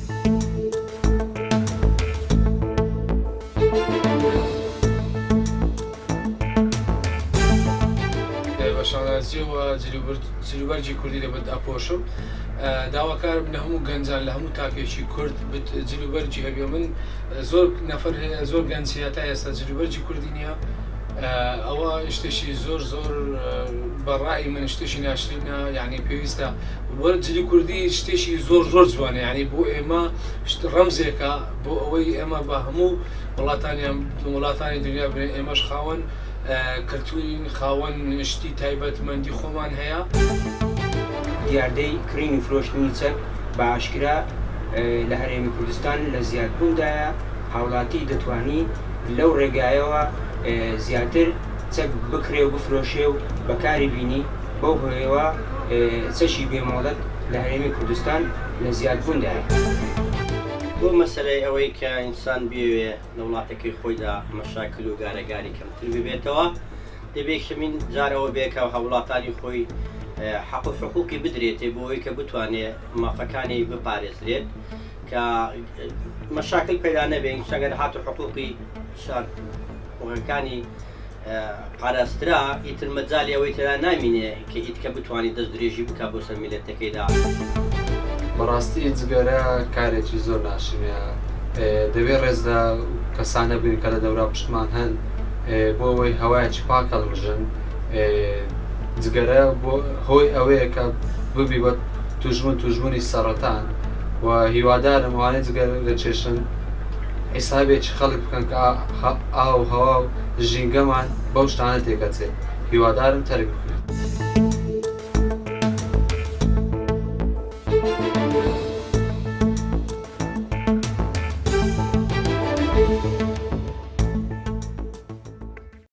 بە شانازیەوە جلوبەرگی کوردی لەبەر ئەپۆشم داواکارم لە هەموو گەنجان لە هەموو تاکێکی کورد جلوبەرگی هەبێ من زۆر نەفەر هەیە زۆر گەنج هەیە تا ئێستا جلوبەرگی کوردی نییە ئەوە شتێکی زۆر زۆر بەڕای من شتێکی ناشرینە یعنی پێویستە وەر جلی کوردی شتێکی زۆر زۆر جوانە یعنی بۆ ئێمە ڕەمزێکە بۆ ئەوەی ئێمە بە هەموو وڵاتانیان وڵاتانی دنیا بێ ئێمەش خاوەن کەلتورین خاوەن شتی تایبەتمەندی خۆمان هەیە. دیاردەی کڕین و فرۆشتنی چەک بە ئاشکرا لە هەرێمی کوردستان لە زیادبووندایە، هاوڵاتی دەتوانی لەو ڕێگایەوە زیاتر چەک بکڕێ و بفرۆشێ و بەکاری بینی، بەو هۆیەوە چەکی بێ مۆڵەت لە هەرێمی کوردستان لە زیادبووندایە. بۆ مەسەلەی ئەوەی کە ئینسان بیەوێ لە وڵاتەکەی خۆیدا مەشاکل و گارەگاری کەمتر ببێتەوە، دەبێ یەکەمین جار ئەوە بێ کە هاووڵاتانی خۆی حەق و حقوقی بدرێتێ بۆ ئەوەی کە بتوانێ مافەکانی بپارێزرێت کە مەشاکل پەیدا نەبێ ئینسان گەر هات و حقوقی شار حقوقەکانی پاراسترا ئیتر مەجالی ئەوەی تێدا نامینێ کە ئیتکە بتوانی دەست درێژی بکا بۆ سەر میللەتەکەیدا. بەڕاستی جگەرە کارێکی زۆر ناشرینە دەبێ ڕێز لە کەسانە بگرین کە لە دەورا پشتمان هەن بۆ ئەوەی هەوایەکی پاک هەڵمژن جگەرە بۆ هۆی ئەوەیە کە ببی بە توشبوون توشبوونی سەڕەتان و هیوادارم ئەوانەی جگەرە دەکێشن حیسابێکی خەڵک بکەن کە ئاو هەوا و ژینگەمان بەو شتانە تێکەچێت هیوادارم تەرک بکەن.